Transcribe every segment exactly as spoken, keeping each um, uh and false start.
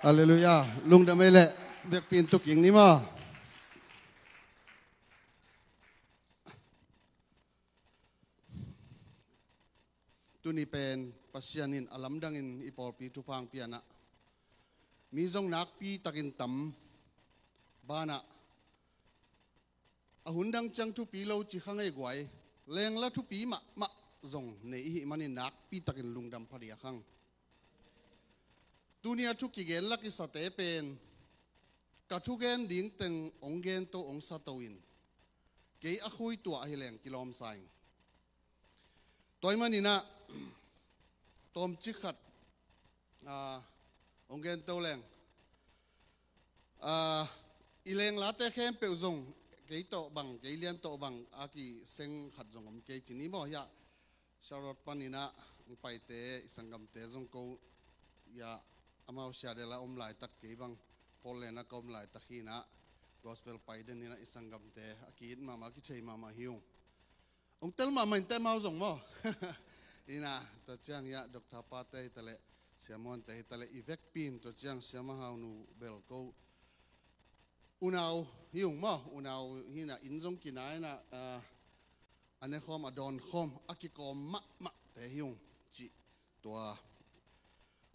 Halleluiah. Lungdam ei leh, vekpi in tu kik ni maw. Tuni pen Pasian in a lamdangin i pawlpi thupha hong pia in ah, mi zong nakpi takin tam banah, a hun dang ciang thupi lo ci kha ngei guai, lengla thupi mahmah zong nei i hih manin nakpi takin lungdam pha ding a khang. Tuni a thu kigen la kisate pen ka thugen ding teng hong gento hong sato in, kei a khuituah ahi leng kilawmsa ing. Tua ahih manin ah tawmcik khat, ah, hong gento leng, ah, i lenglate khempeuh zong, kei tawh bang, kei lian tawh bang a kiseng khat zong om kei ci ni maw. Hiah Charlotte panin ah hong paite, i sanggamte zong ko, hiah amau Seattle ah om laitak, kei bang Portland ah ka om laitak hi in ah, gospel pai den in ah i sanggamte a ki-it mahmah, a kithei mahmah hi ung. Hong tel mahmah in teh amau zong maw. Hi in ah, tua ciang hiah Doctor Pate hi ta leh, Sia Muante hi ta leh, i vekpi in, tua ciang Sia Mahau nu bel ko unau hi ung maw, unau hi in ah, inn zong kina in ah, ah, a nekhawm, a dawnkhawm, a kikawm mahmahte hi ung cih tua.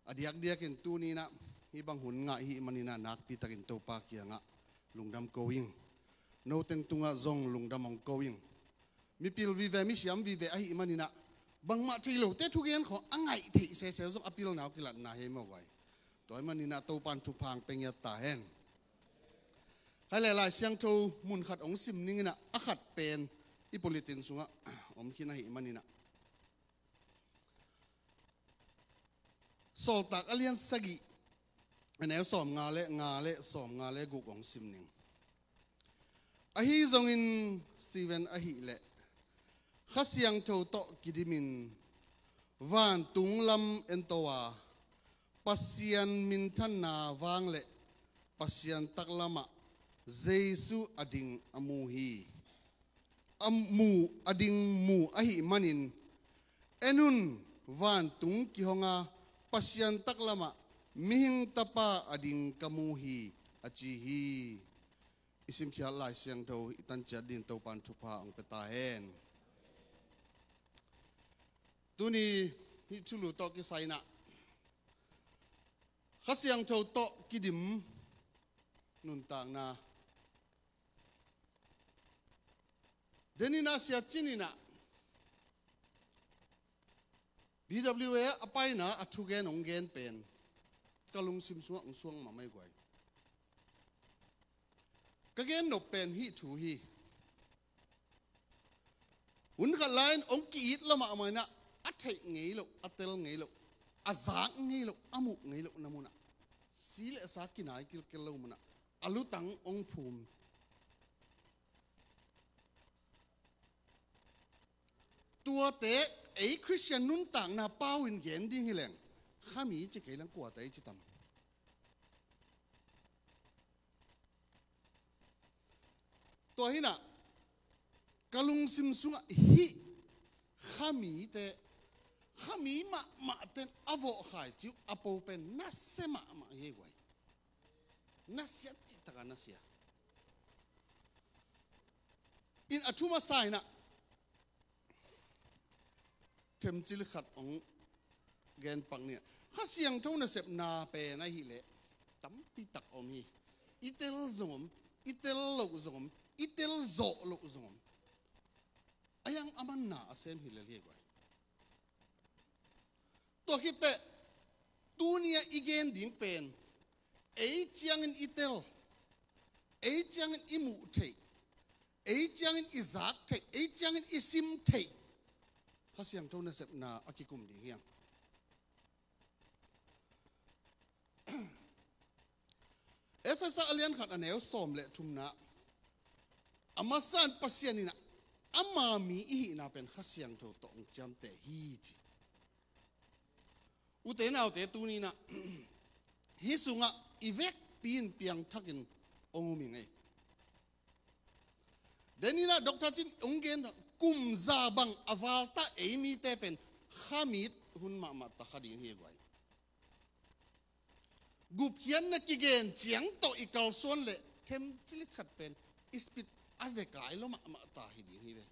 A diakdiakin tuni in ah hih bang hun ngah i hih manin ah nakpi takin Topa kiangah lungdam ko ing. Noteng tungah zong lungdam hong ko ing. Mipil vive, misiam vive ahih manin ah, bangmah thei lote thugen khawng a ngaih theih sese uh zong a pilna uh kilatna hi maw guai. Tua ahih manin ah Topa'n thupha hong pia ngiat ta hen. Khai leh, Lai Siangtho mun khat hong sim ning in ah, a khat pen i bulletin sungah om khin ahih manin ah, Sawltak a lian sagih, a neu sawmnga leh nga leh sawmnga leh guk hong sim ning. Ahi zongin Stephen ahih leh Kha Siangtho tawh kidimin vantung lam ento a, Pasian minthanna vang leh Pasian taklamah Jesu a ding a mu hi. A mu, a ding mu ahih manin, en un, vantung kihong a, Pasian taklamah mihing Tapa a ding ka mu hi, a ci hi. I simkhiat Lai Siangtho i tan ciat dingin Topa'n thupha hong pia ta hen. Tuni hih thulu tawh kisai in ah, Kha Siangtho tawh kidim nuntakna. Denin ah, Sia Cin in ah B W A a pai in ah a thugen hong gen pen ka lungsim sungah hong suak mahmah hi guai. Ka gen nop pen hih thu hi. Hun khat lai-in hong ki-it lua mahmah in ah, a theih ngei loh, a tel ngei loh, a zak ngei loh, a muh ngei lohna munah, si leh sa kinai kilkel lo munah a lutang hong phum. Tuate ei Khristian nuntakna pau-in gen ding hi leng, khami ci kei leng kuate i ci tam? Tua hi in ah, ka lungsim sungah hih khamite, khami mahmahte in a vawh khaici uh a po pen nasia mahmah hi guai. Nasia, cihtak a nasia. In a thu masa in ah, themcil khat hong gen pak ni. Kha Siangtho nasepna pen ahih leh tampi tak om hi. I tel zong om, i tel loh zong om, i tel zawh loh zong om. A hiang a manna a sem hi lel hi guai. Tua khit teh, tuni-a i gen ding pen, ei ciangin i tel, ei ciangin i muh theih, ei ciangin i zak theih, ei ciangin i sim theih Kha Siangtho nasepna a kikum ding hi hang. Efesa a lian khat a neu sawm le thumna, a masa-in Pasian in ah ama mi i hihna pen Kha Siangtho tawh hong ciamteh hi ci. Ute naute, tuni-in ah hih sungah i vekpi in piangthakin hong um hi ngei. Denin ah Doctor Cin hong gen, kum za bang a valta ei mite pen khamit hun mahmah ta kha ding hi guai. gupkhiatna kigen ciang tawh i kalsuan leh themcilik khat pen i spirit a zekai lua mahmah ta hi ding hi ve.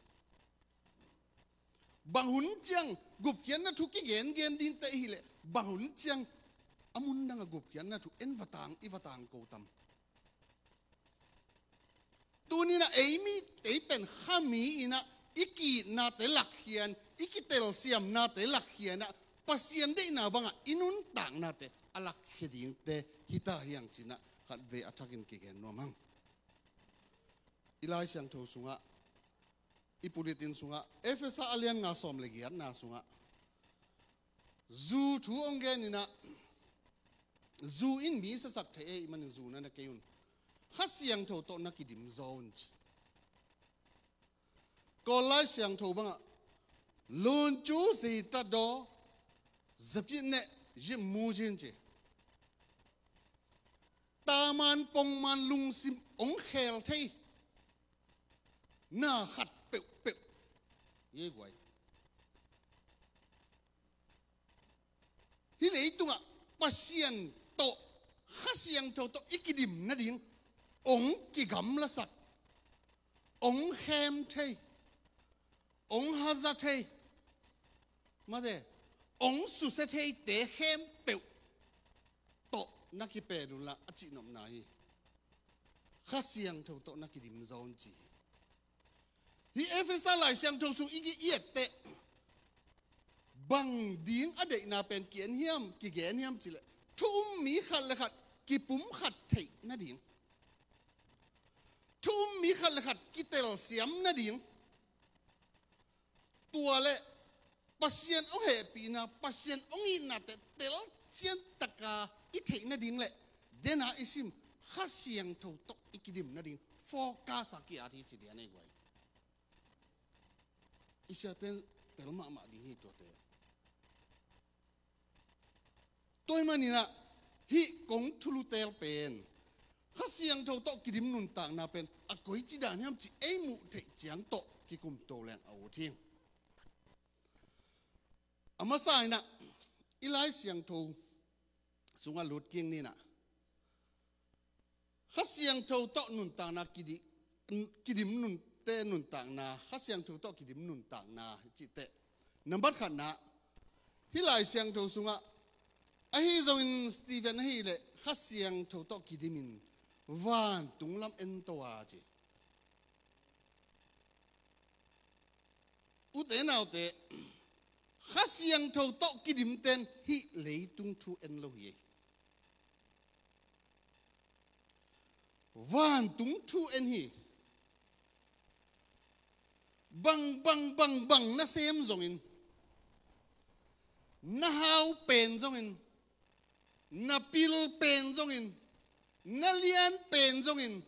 Bang hun ciang gupkhiatna thu kigengen dingte i hih leh bang hun ciang a mundang a gupkhiatna thu en va tang, i va tangko tam? Tuni-in ah ei mi, ei pen kha mi-in ah i ki-itnate lakkhia-in, i kitelsiamnate lakkhia-in ah Pasian deihna bangah i nuntaknate a lakkhia dingte hi ta hi hang ci-in ah khatvei a thakin kigen nuam hang. I Lai Siangtho sungah, i pulpit inn sungah, Efesa a lian nga sawm le giatna sungah zu thu hong gen-in ah, zu in mi siasak thei ahih manin zu na ne kei un, Kha Siangtho tawh na kidim zaw un ci. Kawl Lai Siangtho bangah luncu zita daw, zapit neh zimmu zin ci. Taman pongman lungsim hong khel thei na khat peuhpeuh hi ei guai. Hih leitungah Pasian tawh, Kha Siangtho tawh i kidim nading hong kigamlasak, hong khem thei, hong haza thei, mate, hong susia theite khempeuh tawh na kipen unla a cihnopna hi. Kha Siangtho tawh na kidim zaw un ci hi. Hih Efesa Lai Siangtho sung i ki-etteh bang ding a deihna pen ki-en hiam, kigen hiam cih leh thu um mi khat le khat kipumkhat theih nading, thu um mi khat le khat kitelsiam nading, tua le Pasian hong hehpihna, Pasian hong itnate telcian taka i theih nading le dena i sim Kha Siangtho tawh i kidim nading focus a ki-at hi ci lian ei guai. I siate tel mahmah ding hi tuate. Tua ahih manin ah hih kong thulu teel pen Kha Siangtho tawh kidim nuntakna pen a koici dan hiam cih ei muh theih ciang tawh kikumto leng a ut hi. A masa-in ah i Lai Siangtho sungah lut kik ni-in ah Kha Siangtho tawh nuntakna kidi-, kidim nunte nuntakna, Kha Siangtho tawh kidim nuntakna i cih teh, nambat khatna, hih Lai Siangtho sungah, ahi zongin Stephen ahih leh Kha Siangtho tawh kidimin vantung lam ento a ci. Ute naute, Kha Siangtho tawh kidimten hih leitung thu en lo hi. Vantung thu en hi. Bang, bang, bang, bang na sem zongin, na hau pen zongin, na pil pen zongin, na lian pen zongin,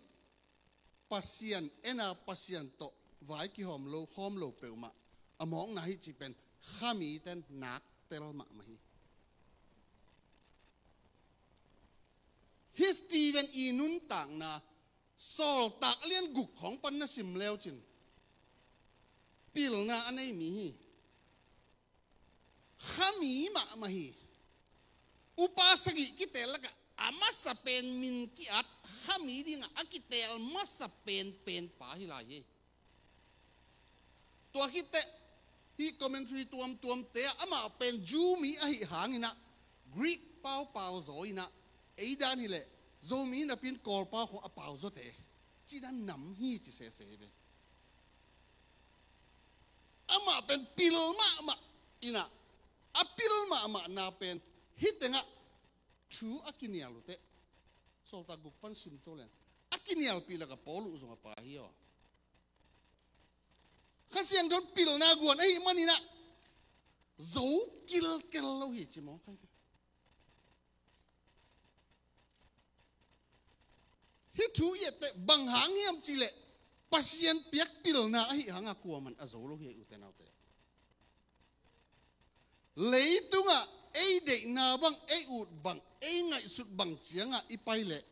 Pasian en a, Pasian tawh vai kihawm lo, hawm lo peuhmah a mawkna hi cih pen kha miten nak tel mahmah hi. Hih Stephen i nuntakna, Sawltak a lian guk khawng pan na sim leucin pilna a nei mi hi. Kha mi mahmah hi. Upa sagih kiteel lakah a masa pen min ki-at, kha mi dingah a kiteel masa penpen pa hi lai hi. Tua khit teh hih commentary tuamtuamte ah amah pen Jew mi ahih hangin ah Greek paupau zaw in ah, ei dan hi leh Zomi napi-in Kawlpau khawng a pau zawte cih dan nam hi ci sese hi ve. Amah pen pil mahmah in ah, a pil mahmahna pen hih tengah thu a kinial uh teh, Sawltak guk pan sim to leng, a kinialpih lakah Paul uh zong a pa hi aw. Kha Siangtho pilna guan ahih manin ah zo kilkel lo hi ci mawk hi ve. Hih thu i et teh bang hang hiam cih leh Pasian piak pilna ahih hangah kuaman a zo lo hi, ute naute. Leitungah ei deihna bang, ei ut bang, ei ngaihsut bang ciangah i pai leh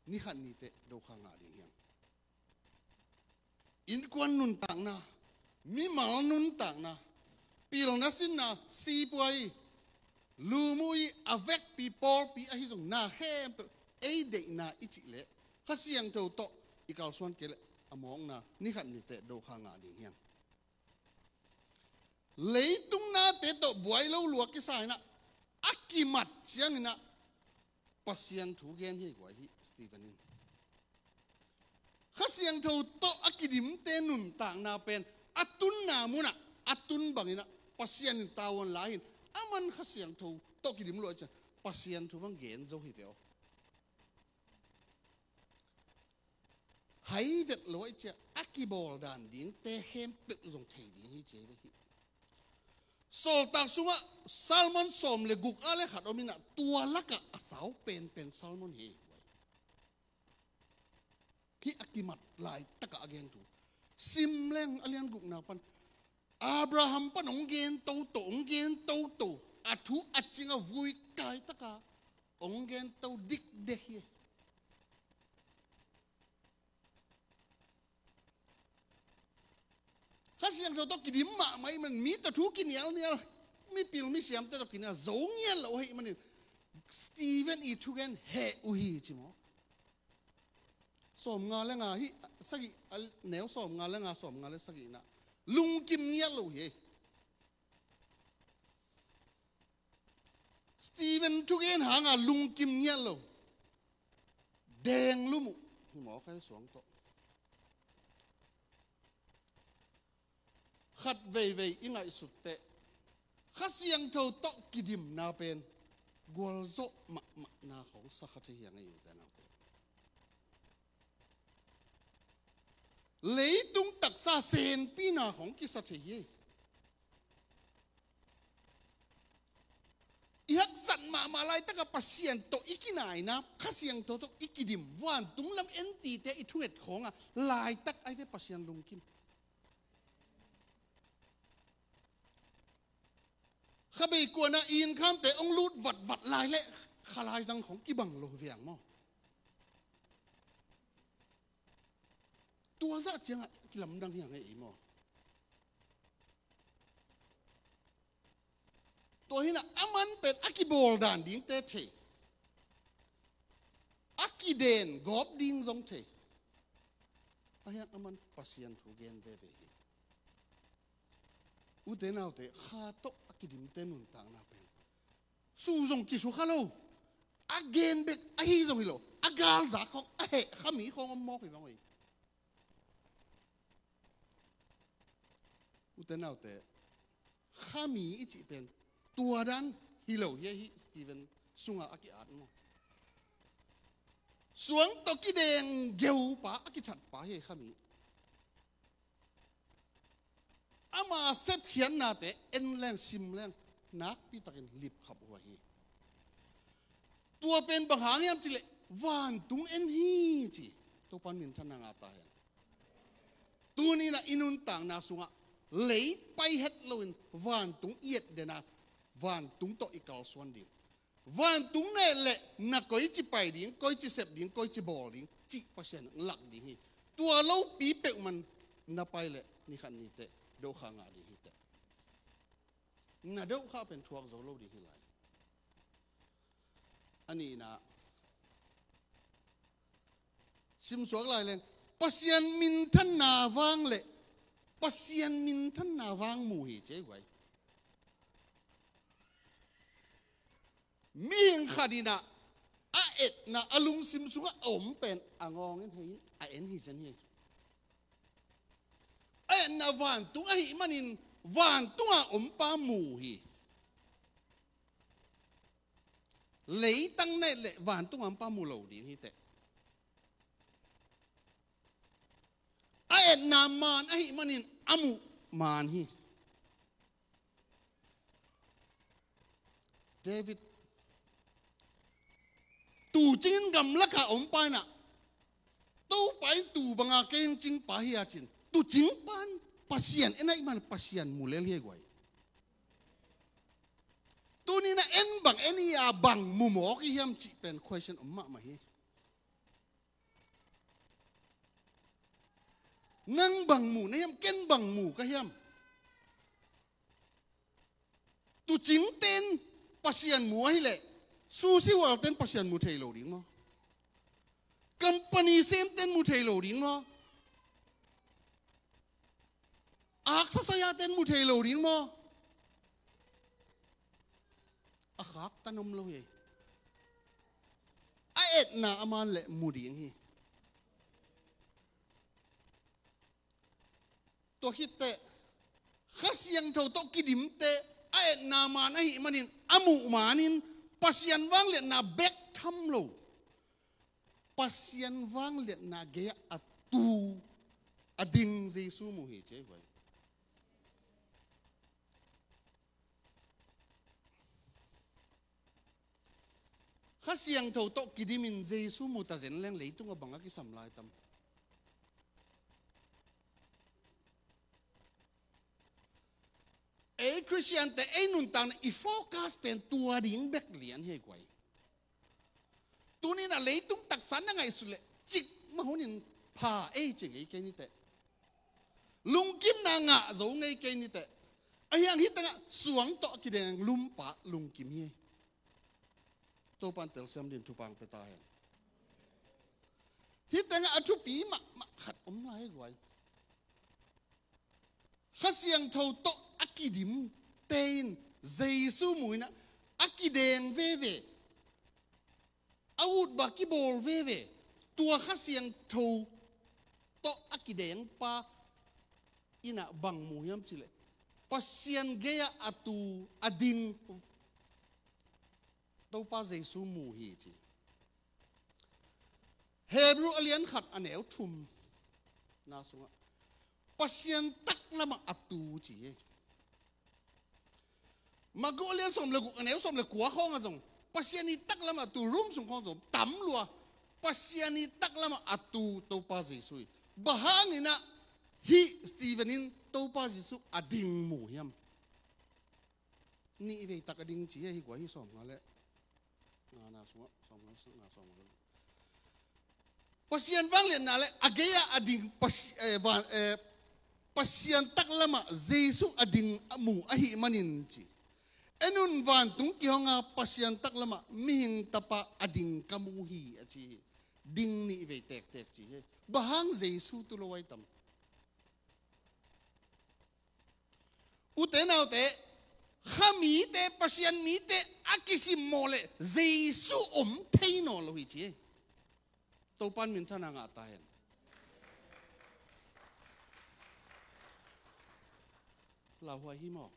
ni khat ni teh dokha ngah ding hi hang. Innkuan nuntakna, mimal nuntakna, pilna sinna, sipuai, Lum uh i a vekpi pawlpi ahi zong na khempeuh ei deihna i cih leh Kha Siangtho tawh i kalsuan kei leh a mawkna ni khat ni teh dawh kha ngah ding hi hang. Leitung nate tawh buai lo lua kisa in ah a kimat ciangin ah Pasian thu gen hi guai hi Stephen in. Kha Siangtho tawh a kidimte nuntakna pen a tunna munah a tun bangin ah Pasian in tavuan la hi in, aman Kha Siangtho tawh kidim lua ciang Pasian thu bang gen zo hi ve aw. Hai vet lo ahih ciang a kibawl dan dingte khempeuh zong thei ding hi ci hi ve hi. Sawltak sungah sermon sawm le guk ah le khat om in ah tua lakah a sau penpen sermon hi. Hih a kimat laitakah a gen thu. Sim leng a lian gukna pan Abraham pan hong gen toto, hong gen toto. A thu a cing a vui kai taka hong gen to dikdek hi. Kha Siangtho tawh kidim mahmah ahih manin mi tawh thu kinialnial, mipil misiamte tawh kinial zo ngiat lo ahih manin Stephen i thugen heh uh hi ci maw? Sawmnga le nga hi, sagih, a neu sawmnga le nga, sawmnga le sagih na. Lungkim ngiat lo hi. Stephen thugen hanga lungkim ngiat lo. Deng lum uh hi maw kha suang tawh. Khat veivei i ngaihsut teh Kha Siangtho tawh kidimna pen gualzawh mahmahna khawng sa kha thei hi a ngei ute naute. Leitung taksa senpina khawng kisa thei hi. I haksat mahmah laitaka Pasian tawh i kinaina, Kha Siangtho tawh i kidim, vantung lam entite i thunget khawng a laitak ai ve Pasian lungkim. Kha bei kuana i inn khamte hong lut vatvat lai leh kha lai zang khawng kibang lo viang maw? Tua zah ciangah kilamdang hi a ngei ei maw? Tua hinah aman pen a kibawl dan dingte thei, a kiden gawp ding zong thei. Ahiang aman Pasian thu gen veve hi. Ute naute, kha tawh a kidimte nuntakna pen su zong kisu kha lo. A gen bek ahi zong hi lo, a galzak khawng, a heh kha mi khawng om mawk hi bang oi. Ute naute, kha mi i cih pen tua dan hi lo hi a hi Stephen sungah a ki-at maw? Suang tawh kideng geupa a kichatpa hi a hi kha mi. Ama sepkhiatnate en leng sim leng nakpitakin lipkhap uh ahi. Tua pen bang hang hiam cileh vantung en hi ci. Topan minthanna ngah ta hen. Tuninah i nuntakna sungah lei pai het loin vantung i et dena vantung tawh i kalsuan ding. Vantung na et leh na koici pai ding, koici sep ding, koici bawl ding cih Pasian lak ding hi. Tua lopi peuhman na pai leh nikhat niteh dohkha ngah ding hiteh. Na dohkha pen thuak zo lo ding hi lai. A nihna simsuak lai leng Pasian minthanna vang le Pasian minthanna vang mu hi ci ei guai. Mihing khat inah a etna a lungsim sungah a om pen a ngawngin hei in a en hi zen hi. A etna vantung ahih manin vantunga ompa mu hi. Leitang na et leh vantunga ompa mu lo ding hiteh. A etna maan ahih manin a muh maan hi. David tuucingin gamlaka ompa inah Topa in tuu banga kei hong cingpa hi a cin tuucingpan Pasian en ahih man Pasian mu lel hi a guai. Tuninah en bang en hi a bang mu mawk i hiam cih pen question om mahmah hi. Nang bang mu na hiam, ken bang mu ka hiam? Tuucingten Pasian mu ahileh, susihual ten Pasian mu thei lo ding maw? Company sem ten mu thei lo ding maw? Aksa saya ten mu thei lo ding maw? A khaktan om lo hi. A etna a man leh mu ding hi. Tua khit teh, Kha Siangtho tawh kidimte a etna man ahih manin, a muh manin, Pasian vangliatna bek tham lo, Pasian vangliatna gei-ah a tu, a ding Jesu mu hi ci ei guai. Kha Siangtho tawh kidimin Jesu mu ta zen leng leitung a bang a kisam lai tam. Ei Khristiante ei nuntakna i focus pen tua ding bek lian hi ei guai. Tuni-in a leitung taksa na ngaihsut leh cik mah hunin pha ei ci ngei kei ni teh. Lungkimna ngah zo ngei kei ni teh. Ahi hang hih tengah suang tawh a kideng lumpa lungkim hi. Topa'n telsiam dingin thupha pia ta hen. Hih tengah a thupi mahmah khat om lai guai. Kha Siangtho tawh a kidimte in Jesu mu in ah a kideng veve, a utbang kibawl veve, tua Kha Siangtho tawh a kidengpa in ah bang mu hiam cih leh, Pasian gei-ah a tu, a ding Topa Jesu mu hi ci. Hebru a lian khat a neu thumna sungah Pasian taklamah a tu ci hi. Marku a lian sawm le guk a neu sawm le kua khawngah zong Pasian ii taklamah a tu, Rom sung khawng zong tam lua, Pasian ii taklamah a tu Topa Jesu hi. Bang hangin ah hih Stephen in Topa Jesu a ding mu hiam? Nih vei tak a ding ci hi ei guai, hih sawmnga le ngana sungah, sawmnga le ngana, sawmnga le ngana. Pasian vangliatna le a gei-ah a ding Pasi-, eh, van, eh, Pasian taklamah Jesu a ding a mu ahih manin ci. En un, vantung kihonga Pasian taklamah mihing Tapa a ding ka mu hi a ci hi. Ding nih vei tektek ci hi. Bang hang Jesu tu lo ai tam? Ute naute, kha mite, Pasian mite a kisimmawh leh Jesu om thei nawn lo hi ci. Topa'n minthanna ngah ta hen. Lauhuai hi maw?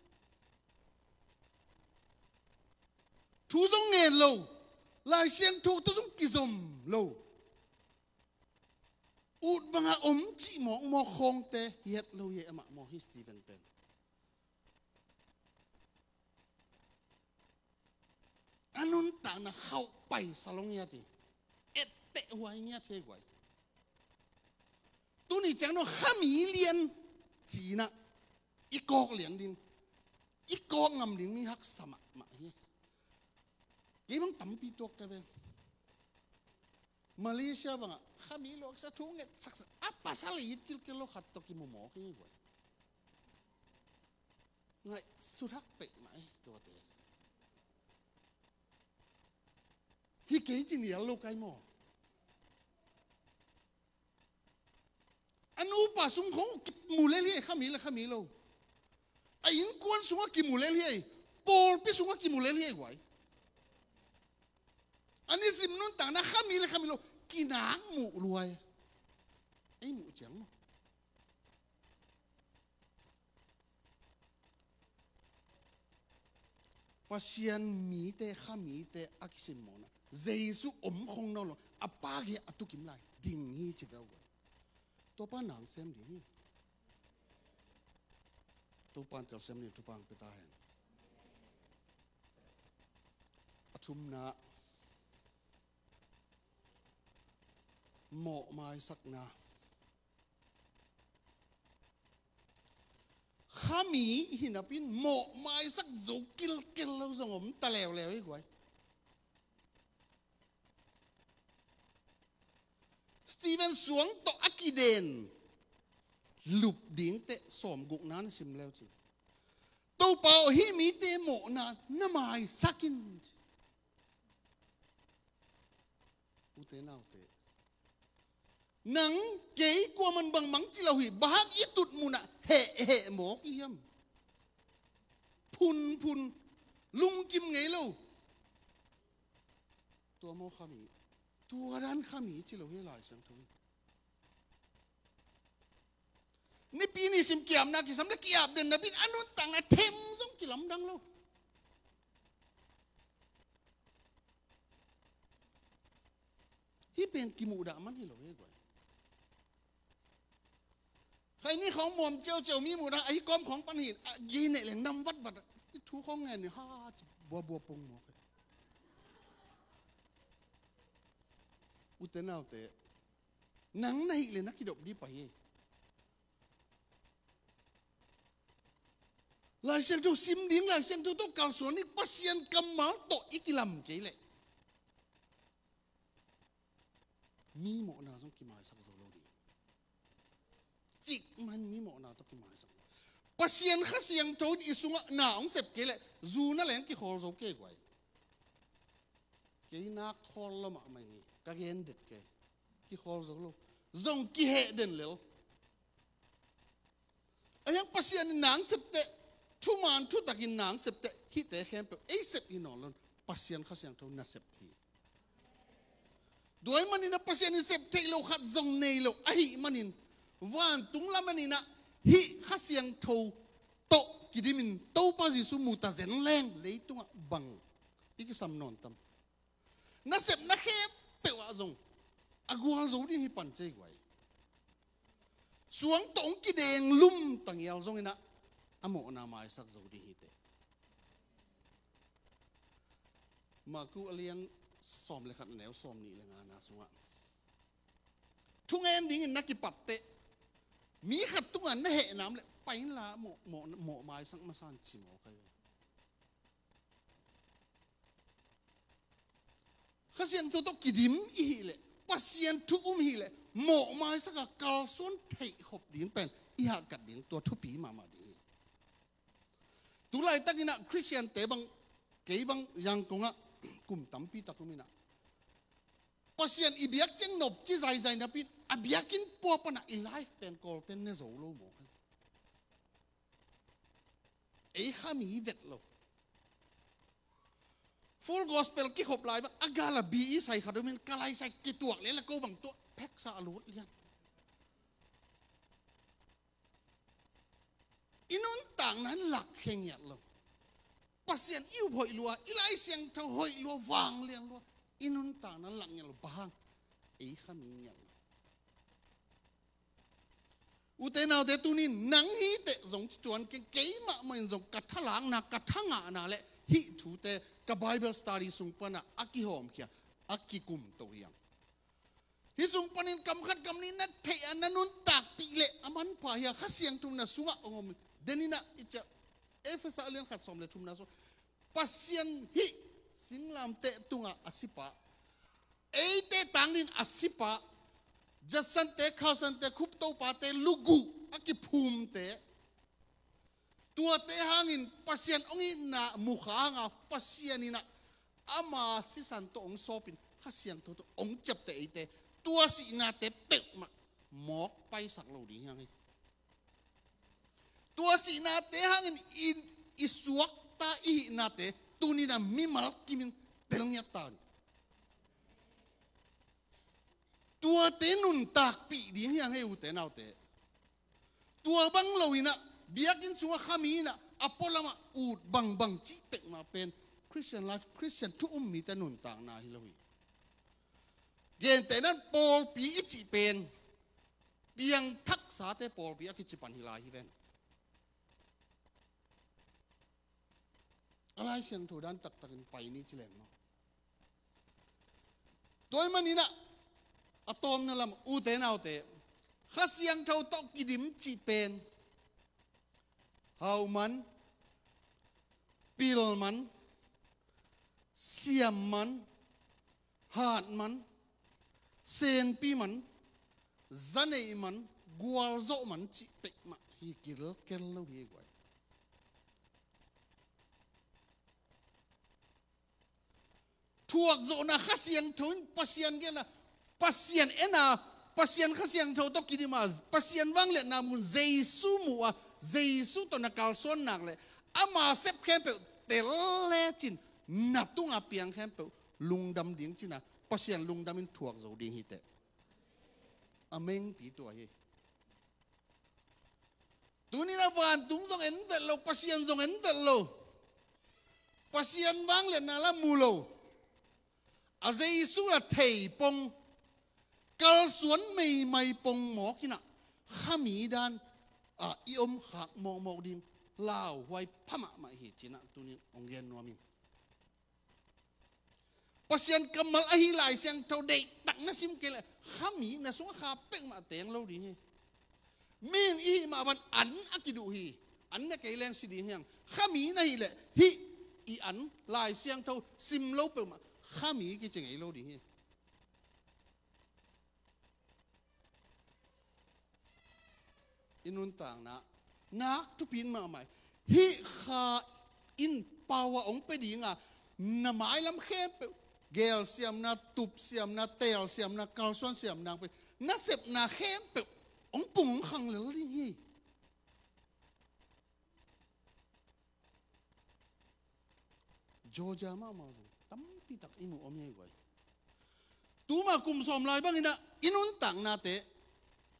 Thu zong ngen lo, Lai Siangtho tawh zong kizom lo. Ut banga om cih mawkmawk khawngte hi het lo hi amah maw, hi Stephen pen. A nuntakna khauh paisa lo ngiat hi. Etteh huai ngiat hi ei guai. Tuni ciang dong kha mi lian ci-in ah i kawk liang ding, i kawk ngam ding mi haksa mahmah hi. Kei bang tampi tuak ka ve. Malaysia bangah kha mi luaksa thu ngetsaksa a pasal it kilkel lo khat tawh kimu mawk hi guai. Ngaihsut hak peuhmah ei tuate. Hi kei ci nial lo kai maw? A nupa sung khawng kimu lel hi ei, kha mi le kha mi lo. A innkuan sungah kimu lel hi ei, pawlpi sungah kimu lel hi ei guai. A nisim nuntakna kha mi le kha mi lo kinak muh luai. Ei muh ciang maw? Pasian mite, kha mite a kisimmawhna, Jesu om khong nawn lo, a Pa gei-ah a tukim lai ding hi ci ve uh. Topa nang sem ding hi. Topa nang sem ding, thupha pia ta hen. A thumna, mawhmaisakna. Kha mi hi napi-in mawhmaisak zo kilkel lo zong om ta leuleu hi guai. Stephen suang tawh a kiden lup dingte sawmgukna na sim leu cin. Topa aw, hih mite mawhna na maisak in. Ute naute, nang kei kuaman bangbang ci lo hi. Bang hang i tut munah heh heh mawk i hiam? Phunphun, lungkim ngei lo. Tua maw khami? Tua dan khami ci lo hi Lai Siangtho in. Nipi ni sim kiamna kisam le kiap den na bin a nuntakna them zong kilamdang lo. Hih pen kimuhdah man hi lo hi guai. Khai ni khawng muam ciauciau mi muhdah ahi kawm khawng pan hin a gei neih leng nam vatvat. I thu khawng ngen ni ha ci buabua pung mawk hi. Ute naute, nang na hih le na kidop dih pah hi. Lai Siangtho sim ding, Lai Siangtho tawh kalsuan ding, Pasian kammal tawh i kilam kei leh mi mawhna zong kimaisak zo lo ding. Cikmah in mi mawhna tawh kimaisak. Pasian Kha Siangtho in i sungah na hong sep kei leh zu na leng kikhawl zo kei guai. Kei nak khawl lo mahmah ing, ka gen det kei. Kikhawl zo lo. Zong kiheh den lel. Ahiang Pasian in nang sep teh, thuman thutakin nang sep teh, hihte khempeuh ei sep hi nawn lo in, Pasian Kha Siangtho nasep hi. Tua ahih manin a Pasian in sep theih loh khat zong nei lo ahih manin, vantung lam anin ah hih Kha Siangtho tawh kidimin Topa Jesu mu ta zen leng leitungah bang i kisam nawn tam? Nasepna khempeuh ah zong a gual zo ding hi pan cei guai. Suang tawh hong kideng lum tangial zongin ah a mawhna maisak zo ding hi teh. Maku a lian sawm le khat, a neu sawm nih le ngana sungah, thungen dingin na kipat teh, mi khat tungah na hehna om leh pai inla, mawh, mawh, mawh maisak masa in ci mawk hi. Kha Siangtho tawh kidim i hih leh, Pasian thu um hih leh, mawh maisak a kalsuan theih khop ding pen i hahkat ding, tua thupi mahmah ding hi. Tulaitakin ah Khristiante bang, kei bang Yangon ah kum tampi tak um in ah, Pasian i biak ciang nop ci zaizai napi in, a biakinn pua pan ah i life pen Kawlten ne zo lo mawk hi. Ei khami vet lo. Full Gospel kikhop lai bang a gal a bi i sai khat um in, ka lai sai kituak le la ko bang tuah pheksa a lut lian. I nuntakna in lak khe ngiat lo. Pasian i up hoih lua, i Lai Siangtho hoih lua, vanglian lua, i nuntakna in lak ngiat lo. Bang hang? Ei khami ngiat lo. Ute naute, tuni in nang hi teh zong ci tuan keng, kei mahmah in zong ka thalakna, ka thangahna le hih thute ka Bible study sung pan ah a kihawmkhia, a kikumto hi hang. Hih sung panin kam khat kam nih na theih a na nuntakpih leh a manpha hi a, Kha Siangtho na sungah hong om den in ah i ciah Efesa a lian khat sawm le thumna sung, Pasian hih singlamteh tungah a si pah, eite tangin a si pah, Judsante, Khalsante, Khuptopate, luguh a kiphumte, tuate hangin Pasian hong itna mukha hanga Pasian in ah ama sisan tawh hong sawpin Kha Siangtho tawh hong ciapteh eite, tua sihnate peuhmah mawk paisak lo ding hi hang hi. Tua sihnate hangin i, i suakta i hihnate tuni in ah mimal kimin tel ngiat ta in. Tuate nuntakpih ding hi hang hi ute naute. Tua bang lo in ah biakinn sungah khami in ah a pualamah ut bangbang cih peuhmah pen Christian life, Christian thu um mite nuntakna hi lo hi. Gentehna in pawlpi i cih pen piangthaksate pawlpi a kici pan hi lai hi ven. A Lai Siangtho dan taktakin pai ni ci leng maw? Tua ahih manin ah a tawpna lam ute naute, Kha Siangtho tawh kidim cih pen hau man, pil man, siam man, hat man, senpi man, zaneih man, gualzawh man cih peuhmah hi kilkel lo hi guai. thuakzawhna Kha Siangtho in Pasian gelna, Pasian en a, Pasian Kha Siangtho tawh kidim a, Pasian vangliatna mun Jesu mu a, Jesu tawh na kalsuan nak leh ama sep khempeuh tel lecin na tunga piang khempeuh lungdam ding cih a, Pasian lungdam in thuak zo ding hi teh. A mengpi tua hi. Tuni-in a vantung zong en vet lo, Pasian zong en vet lo. Pasian vangliatna la mu lo. A Jesu la thei pong, kalsuan meimai pong mawk in a, khami dan a i om khak mawkmawk ding lauhuai pha mahmah hi cih a tuni-in hong gen nuam ing. Pasian kammal ahi Lai Siangtho deihtak na sim kei leh, khami na sungah kha peuhmah teng lo ding hi. Mihing i hih mah bang an a kiduh hi. An ne kei leng si ding hi hang. Khami na hih leh hih i an, Lai Siangtho sim lo peuhmah khami kici ngei lo ding hi. I nuntakna nak thupi in mahmah hi. Hih Kha in power hong pia ding a, na mailam khempeuh, gelsiamna, tupsiamna, teelsiamna, kalsuansiamna hong pia, na sepna khempeuh hong pung hong khang lel ding hi. Georgia mahmah zong tampi tak i mu om hi guai. Tuma kum sawm lai bangin a i nuntaknate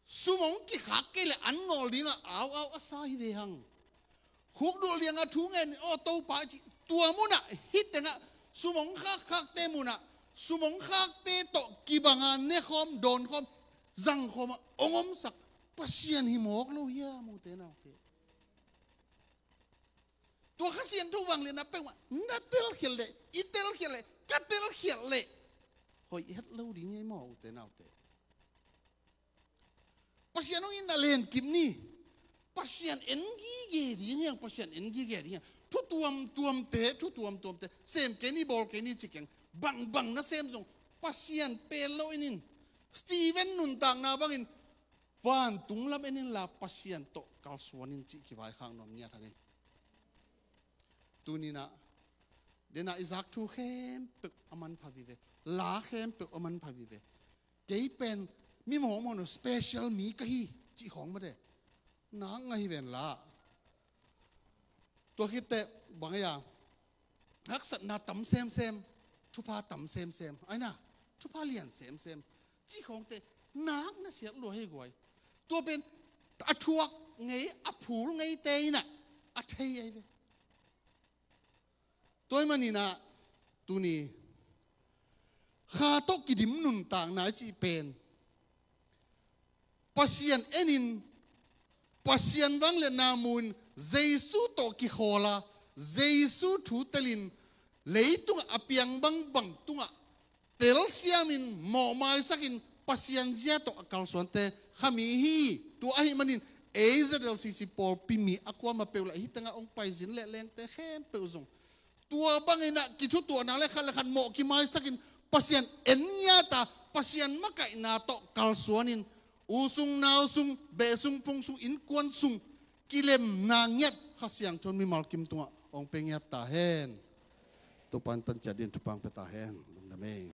sum hong kikhak kei leh an ngawl ding a, au au a sa hi ve hang. Khukdulh liang a thu ngen, aw Topa, i cih, tua mun ah hih teng ah sum hong khakkhakte mun ah, sum hong khakte tawh kibang a nekhawm, dawnkhawm, zangkhawm a hong omsak Pasian hi mawk lo hiam, ute naute? Tua Kha Siangtho vangliatna peuhmah na telkhialh leh, i telkhialh leh, ka telkhialh leh, hoih het lo ding hi maw, ute naute? Pasian hong itna lenkip ni. Pasian en gige ding hi hang, Pasian en gige ding hi hang. Thu tuamtuamte, thu tuamtuamte sem kei ni, bawl kei ni ci keng. Bangbang na sem zong Pasian pel lo in in. Stephen nuntakna bangin vantung lam en inla Pasian tawh kalsuan in cih kivaikhak nuam ngiat hang hi. Tuni-in a, den a i zak thu khempeuh a manpha vive, la khempeuh a manpha vive. Kei pen mi mawkmawk no special mi ka hi cih khawng mate nak ngah hi ven la. Tua khit teh bang ei a, haksatna tam semsem, thupha tam semsem, ai na, thupha lian semsem cih khawngte nak na siat lua hi guai. Tua pen a thuak ngei, a phul ngeite in a, a thei ahi ve. Tua ahih manin a, tuni Kha tawh kidim nuntakna i cih pen Pasian en in, Pasian vangliatna mu in, Jesu tawh kikhawl a, Jesu thu tel in, leitungah a piang bangbang tungah telsiam in, mawhmaisak in, Pasian zia tawh a kalsuante khami hi. Tua ahih manin A Z L C C pawlpi mi a kuamah peuh lah hih tengah hong paizin leh lengte khempeuh zong tua bangin a kithutuahna le khat le khat mawh kimaisak in, Pasian en ngiat a, Pasian makaihna tawh kalsuan in, u sung nau sung, beh sung phung sung, innkuan sung kilemna ngiat Kha Siangtho in mimal kim tungah hong pia ngiat ta hen. Topa in panciat dingin thupha hong pia ta hen. Lungdam ei.